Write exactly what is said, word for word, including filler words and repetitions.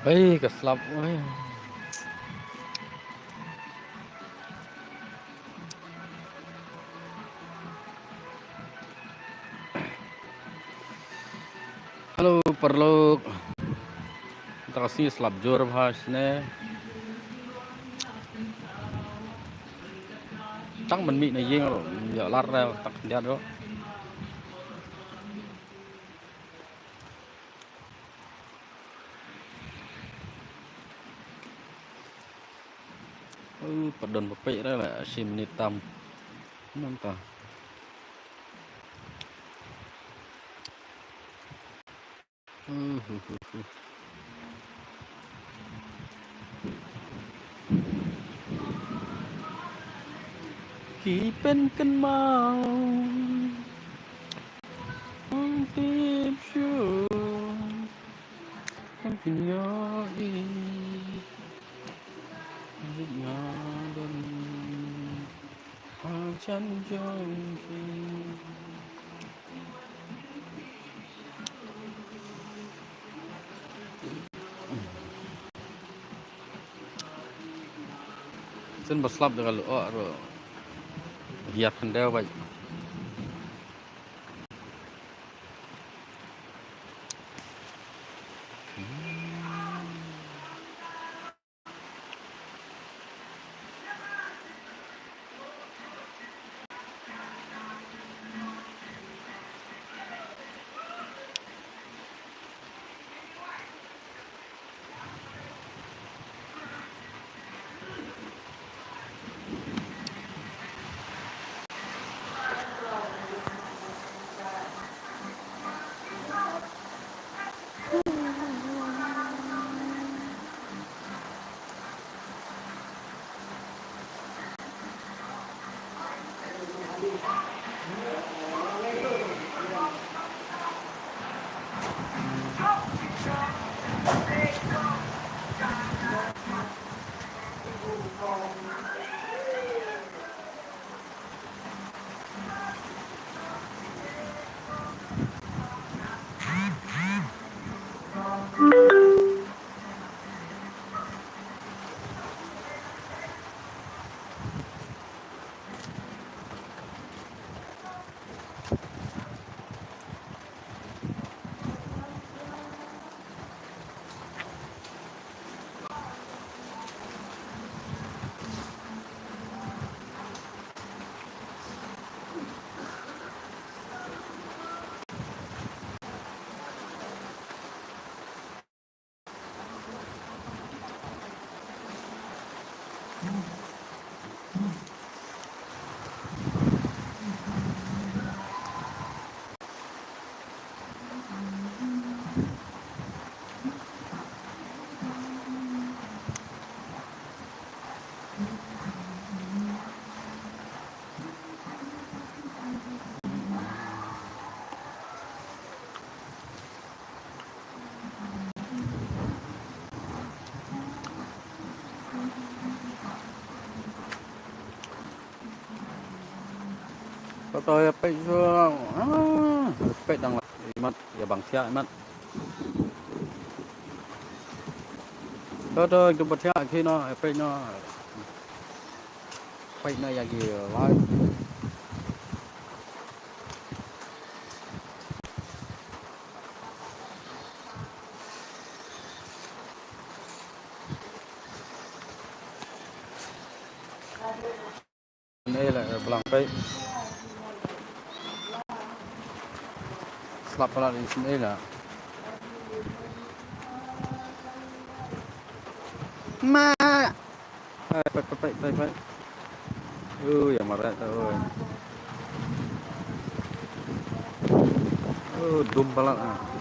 Ei, ka slap, ei. Hello, paralok. Mynta ka sngi slap jur bha shane. Tang ban mih na ïing ruh, ïa lar ruh, tang khyndiat ruh. Uh, pat don ba peit re la, shi minit tam. Nangta. Uh, uh, uh, uh. Ki pynkynmaw. Ym tip shuh. Kan phin ïohi. Nga don ha jan jong ki. Shen ba slap da ka lyoh ruh. Ïa khyndew bad. Kato ïa peit shuwa, ah, peit dang, imat, ïa bang thiah imat. Kato ïa peit thiah ki no, ïa peit no. Peit na ïa ki lai. Nei la blang peit. Slap pala ni sini la. Ma. Peit, peit, peit, peit, peit. Uh, ïa maret tu, oi. Uh, dum palat, ah.